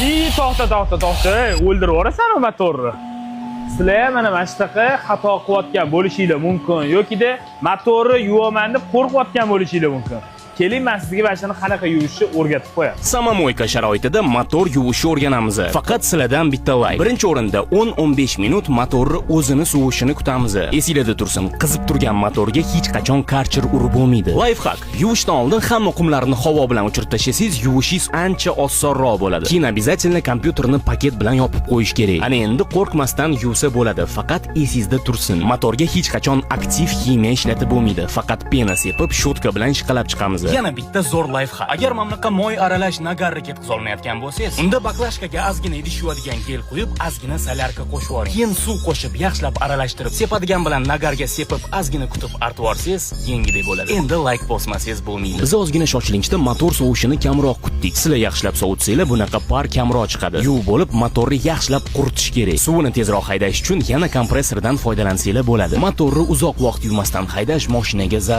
I, to'xta, to'xta, to'xta, ey, o'ldirib yuborasan motorni. Sizlar ham mana shunaqa xato qilayotgan bo'lishinglar mumkin yokida motorni yuvaman deb qo'rqayotgan bo'lishinglar mumkin. Keling, man sizga mana shuni qanaqa yuvishni o'rgatib qo'yaman. Самомойка sharoitida motor yuvishni o'rganamiz. Faqat sizlardan bitta layk. Birinchi o'rinda 10-15 minut motorni o'zini sovishini kutamiz. Esinglarda tursin, qizib turgan motorga hech qachon Karcher urib bo'lmaydi. Лайфхак. Yuvishdan oldin hamma qumlarni havo bilan o'chirib tashlasangiz, yuvishingiz ancha osonroq bo'ladi. Keyin обязательно kompyuterni paket bilan yopib qo'yish kerak. Ana endi qo'rqmasdan yuvsa bo'ladi. Faqat esingizda tursin, motorga hech qachon aktiv ximiya ishlatib bo'lmaydi. Faqat пена sepib, щётка bilan ishqalab chiqamiz. Yana bitta zo'r лайфхак. Agar mana bunaqa moy aralash нагарni ketkazolmayotgan bo'lsangiz, unda баклажка ga ozgina idish yuvadigan gel quyib, ozgina солярка qo'shib yuboring. Keyin suv qo'shib, yaxshilab aralashtirib, sepadigan bilan нагар ga sepib, ozgina kutib artib yuborsangiz, yengidek bo'ladi. Endi layk bosmasangiz bo'lmaydi. Biz ozgina shoshilinchda motor sovishini kamroq kutdik. Sizlar yaxshilab sovutsanglar, bunaqa пар kamroq chiqadi. Yuvib bo'lib, motorni yaxshilab quritish kerak. Suvini tezroq haydash uchun yana kompressordan foydalansanglar bo'ladi. Motorni uzoq vaqt yuvmasdan haydash moshinaga zarar.